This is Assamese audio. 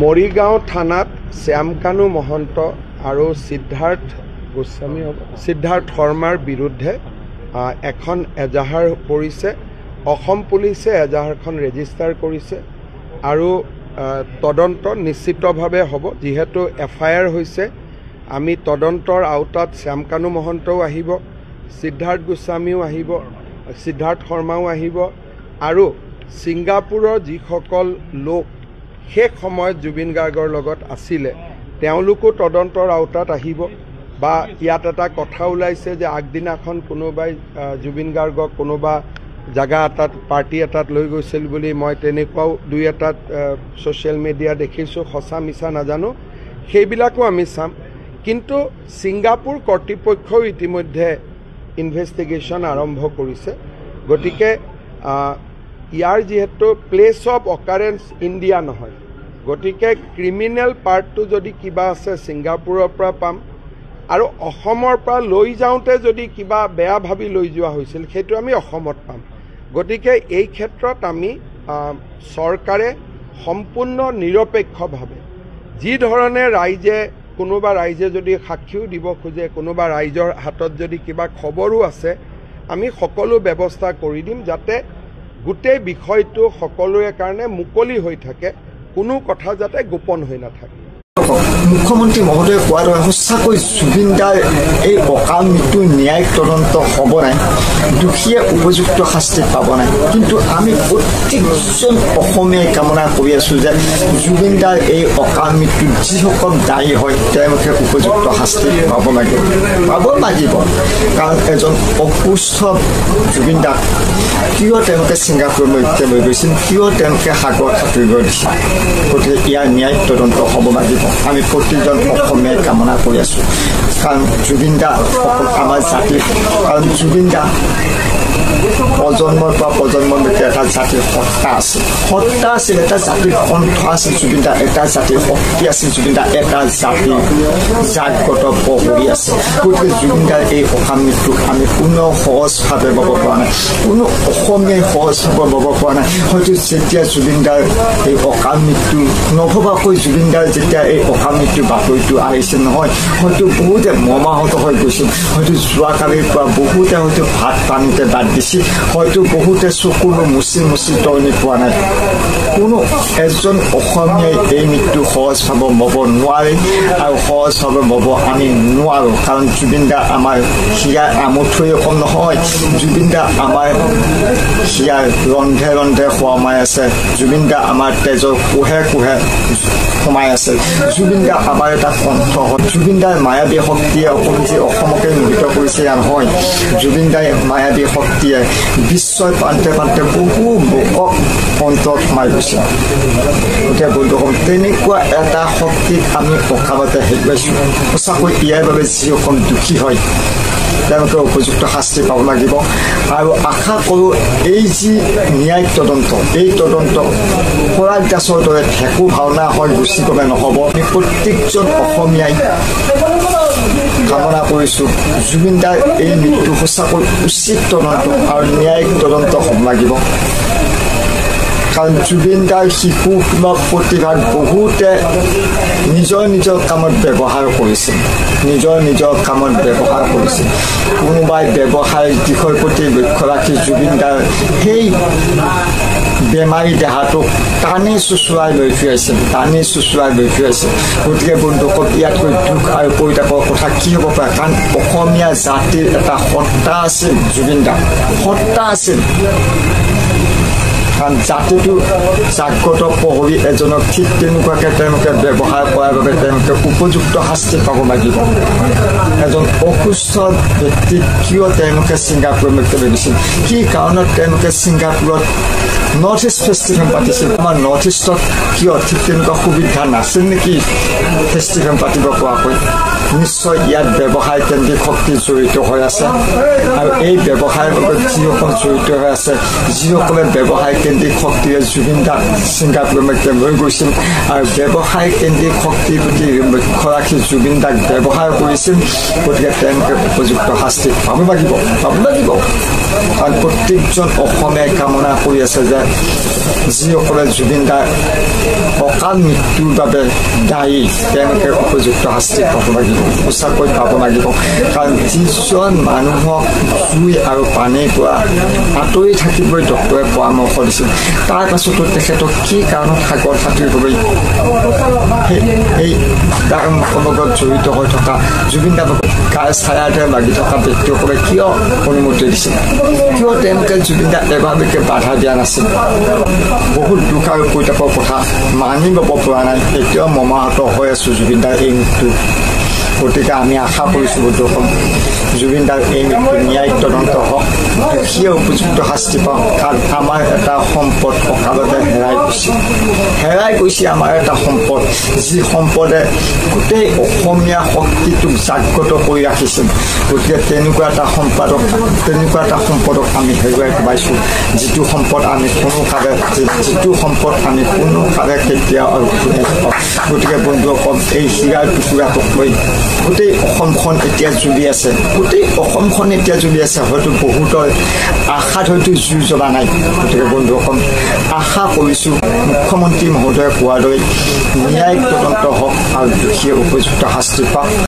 মৰিগাঁও থানাত শ্যামকানু মহন্ত আৰু সিদ্ধাৰ্থ গোস্বামী হ'ব, সিদ্ধাৰ্থ শৰ্মাৰ বিৰুদ্ধে এখন এজাহাৰ পৰিছে। অসম পুলিচে এজাহাৰখন ৰেজিষ্টাৰ কৰিছে আৰু তদন্ত নিশ্চিতভাৱে হ'ব। যিহেতু এফ I R হৈছে, আমি তদন্তৰ আওতাত শ্যামকানু মহন্তও আহিব, সিদ্ধাৰ্থ গোস্বামীও আহিব, সিদ্ধাৰ্থ শৰ্মাও আহিব আৰু ছিংগাপুৰৰ যিসকল লোক শেষ সময়ত জুবিন গাৰ্গৰ লগত আছিলে তেওঁলোকো তদন্তৰ আওতাত আহিব। বা ইয়াত এটা কথা ওলাইছে যে আগদিনাখন কোনোবাই জুবিন গাৰ্গক কোনোবা জাগা এটাত, পাৰ্টি এটাত লৈ গৈছিল বুলি মই তেনেকুৱাও দুই এটাত ছ'চিয়েল মিডিয়া দেখিছোঁ, সঁচা মিছা নাজানো, সেইবিলাকো আমি চাম। কিন্তু ছিংগাপুৰ কৰ্তৃপক্ষও ইতিমধ্যে ইনভেষ্টিগেশ্যন আৰম্ভ কৰিছে। গতিকে ইয়াৰ যিহেতু প্লেচ অফ অকাৰেঞ্চ ইণ্ডিয়া নহয়, গতিকে ক্ৰিমিনেল পাৰ্টটো যদি কিবা আছে ছিংগাপুৰৰ পৰা পাম আৰু অসমৰ পৰা লৈ যাওঁতে যদি কিবা বেয়া ভাবি লৈ যোৱা হৈছিল সেইটো আমি অসমত পাম। গতিকে এই ক্ষেত্ৰত আমি চৰকাৰে সম্পূৰ্ণ নিৰপেক্ষভাৱে যি ধৰণে ৰাইজে, কোনোবা ৰাইজে যদি সাক্ষীও দিব খোজে, কোনোবা ৰাইজৰ হাতত যদি কিবা খবৰো আছে, আমি সকলো ব্যৱস্থা কৰি দিম যাতে গোটেই বিষয়টো সকলোৰে কাৰণে মুকলি হৈ থাকে, কোনো কথা যাতে গোপন হৈ নাথাকে। মুখ্যমন্ত্ৰী মহোদয়ে কোৱাৰ দৰে সঁচাকৈ জুবিন দাৰ এই অকাল মৃত্যুৰ ন্যায়িক তদন্ত হ'ব নাই, দোষীয়ে উপযুক্ত শাস্তি পাব নাই। কিন্তু আমি প্ৰত্যেকজন অসমীয়াই কামনা কৰি আছোঁ যে জুবিন দাৰ এই অকাল মৃত্যুত যিসকল দায়ী হয় তেওঁলোকে উপযুক্ত শাস্তি পাব লাগিব, পাব লাগিব। কাৰণ এজন অসুস্থ জুবিন দাক কিয় তেওঁলোকে ছিংগাপুৰলৈকে লৈ গৈছিল, কিয় তেওঁলোকে সাগৰত সাঁতুৰিব দিছিল? গতিকে ইয়াৰ ন্যায়িক তদন্ত হ'ব লাগিব। আমি প্ৰতিজন অসমীয়াই কামনা কৰি আছোঁ। কাৰণ জুবিন দা আমাৰ জাতিৰ, কাৰণ জুবিন দা প্ৰজন্মৰ পৰা প্ৰজন্মলৈকে এটা জাতিৰ সত্তা আছিল, সত্তা আছিল, এটা জাতিৰ কণ্ঠ আছিল জুবিন দা, এটা জাতিৰ শক্তি আছিল জুবিন দা, এটা জাতিৰ জাগ্ৰত প্ৰহৰী আছিল। গতিকে জুবিন দাৰ এই অকাল মৃত্যুক আমি কোনো সহজভাৱে ল'ব পৰা নাই, কোনো অসমীয়াই সহজভাৱে ল'ব পৰা নাই। হয়তো যেতিয়া জুবিন দাৰ এই অকাল মৃত্যু নভবাকৈ জুবিন দাৰ যেতিয়া এই অকাল মৃত্যুৰ বাতৰিটো আহিছে নহয়, হয়তো বহুতে মৰ্মাহত হৈ গৈছিল। হয়তো যোৱাকালিৰ পৰা বহুতে হয়তো ভাত পানীতে বাদ দিছিল, হয়তো বহুতে চকুলো মুচি মুচি তৰণি পোৱা নাই। কোনো এজন অসমীয়াই এই মৃত্যু সহজভাৱে ল'ব নোৱাৰে আৰু সহজভাৱে ল'ব আমি নোৱাৰোঁ। কাৰণ জুবিন দা আমাৰ হিয়াৰ আমঠুৱে অকল নহয়, জুবিন দা আমাৰ হিয়াৰ ৰন্ধে ৰন্ধে সোমাই আছে, জুবিন দা আমাৰ তেজৰ কোহে কোহে সোমাই আছে, জুবিন দা আমাৰ এটা কণ্ঠ হয়। জুবিন দাৰ মায়াবী শক্তিয়ে অকল যে অসমকে মোহিত কৰিছে এয়া নহয়, জুবিন দাৰ মায়াবী শক্তিয়ে বিশ্বৰ প্ৰান্তে প্ৰান্তে বহু লোকক অন্তৰত সোমাই গৈছে। গতিকে বন্ধুসকল, তেনেকুৱা এটা শক্তিক আমি অকালতে হেৰুৱাইছোঁ। সঁচাকৈ ইয়াৰ বাবে যিসকল দোষী হয় তেওঁলোকে উপযুক্ত শাস্তি পাব লাগিব। আৰু আশা কৰোঁ এই যি ন্যায়িক তদন্ত, এই তদন্ত পৰাগ দাসৰ দৰে ভেকু ভাওনা হৈ গুচি গ'লে নহ'ব। আমি প্ৰত্যেকজন অসমীয়াই কামনা কৰিছোঁ জুবিন দাৰ এই মৃত্যু সঁচাকৈ উচিত তদন্ত আৰু ন্যায়িক তদন্ত হ'ব লাগিব। কাৰণ জুবিন দাৰ শিশুসুলভ প্ৰতিভাক বহুতে নিজৰ নিজৰ কামত ব্যৱহাৰ কৰিছিল, নিজৰ নিজৰ কামত ব্যৱহাৰ কৰিছিল। কোনোবাই ব্যৱসায়িক দিশৰ প্ৰতি লক্ষ্য ৰাখি জুবিন দাৰ সেই বেমাৰী দেহাটোক টানি চুচুৱাই লৈ ফুৰাইছিল, টানি চুচুৱাই লৈ ফুৰাইছিল। গতিকে বন্ধুসকল, ইয়াতকৈ দুখ আৰু পৰিতাপৰ কথা কি হ'ব পাৰে? কাৰণ অসমীয়া জাতিৰ এটা সত্তা আছিল জুবিন দা, সত্তা আছিল। কাৰণ জাতিটো জাগ্ৰত প্ৰহৰী এজনক ঠিক তেনেকুৱাকৈ তেওঁলোকে ব্যৱহাৰ কৰাৰ বাবে তেওঁলোকে উপযুক্ত শাস্তি পাব লাগিব। এজন অসুস্থ ব্যক্তিক কিয় তেওঁলোকে ছিংগাপুৰলৈকে লৈ গৈছিল, কি কাৰণত তেওঁলোকে ছিংগাপুৰত নৰ্থ ইষ্ট ফেষ্টিভেল পাতিছিল? আমাৰ নৰ্থ ইষ্টত কিয় ঠিক তেনেকুৱা সুবিধা নাছিল নেকি ফেষ্টিভেল পাতিব পৰাকৈ? নিশ্চয় ইয়াত ব্যৱসায় কেন্দ্ৰিক শক্তি জড়িত হৈ আছে আৰু এই ব্যৱসায়ৰ লগত যিসকল জড়িত হৈ আছে, যিসকলে ব্যৱসায় কেন্দ্ৰিক শক্তিৰে জুবিন দাক ছিংগাপুৰলৈকে লৈ গৈছিল আৰু ব্যৱসায় কেন্দ্ৰিক শক্তিৰ প্ৰতি লক্ষ্য ৰাখি জুবিন দাক ব্যৱহাৰ কৰিছিল, গতিকে তেওঁলোকে উপযুক্ত শাস্তি পাব লাগিব, পাব লাগিব। কাৰণ প্ৰত্যেকজন অসমীয়াই কামনা কৰি আছে যে যিসকলে জুবিন দাৰ অকাল মৃত্যুৰ বাবে দায়ী তেওঁলোকে উপযুক্ত শাস্তি পাব লাগিব, সঁচাকৈ পাব লাগিব। কাৰণ যিজন মানুহক জুই আৰু পানীৰ পৰা আঁতৰি থাকিবলৈ ডক্তৰে পৰামৰ্শ দিছিল, তাৰ পাছতো তেখেতক কি কাৰণত সাগৰ সাঁতুৰিবলৈ সেই তাৰ লগত জড়িত হৈ থকা জুবিন দাৰ গাৰ ছায়াতে লাগি থকা ব্যক্তিসকলে কিয় অনুমতি দিছিল, কিয় তেওঁলোকে জুবিন দাক এবাৰলৈকে বাধা দিয়া নাছিল? বহুত দুখ আৰু পৰিতাপৰ কথা, মানি ল'ব পৰা নাই, এতিয়াও মৰ্মাহত হৈ আছোঁ জুবিন দাৰ এই মৃত্যু। গতিকে আমি আশা কৰিছোঁ বন্ধুসকল, জুবিন দাৰ এই মৃত্যু ন্যায়িক তদন্ত হওক, দোষীয়ে উপযুক্ত শাস্তি পাওক। কাৰণ আমাৰ এটা সম্পদ অকালতে হেৰাই গৈছে, হেৰাই গৈছে আমাৰ এটা সম্পদ, যি সম্পদে গোটেই অসমীয়া শক্তিটোক জাগ্ৰত কৰি ৰাখিছিল। গতিকে তেনেকুৱা এটা সম্পাদক, তেনেকুৱা এটা সম্পদক আমি হেৰুৱাই পাইছোঁ, যিটো সম্পদ আমি কোনো কালে, যিটো সম্পদ আমি কোনো কালে কেতিয়াও আৰু ঘূৰাই নাপাওঁ। গতিকে বন্ধুসকল, এই হীৰাৰ টুকুৰাটোক লৈ গোটেই অসমখন এতিয়া জ্বলি আছে, গোটেই অসমখন এতিয়া জ্বলি আছে। হয়তো বহুতৰ আশাত হয়তো জুই জ্বলা নাই। গতিকে বন্ধুসকল, আশা কৰিছোঁ মুখ্যমন্ত্ৰী মহোদয়ে কোৱাৰ দৰে ন্যায়িক তদন্ত হওক আৰু দোষীয়ে উপযুক্ত শাস্তি পাওক।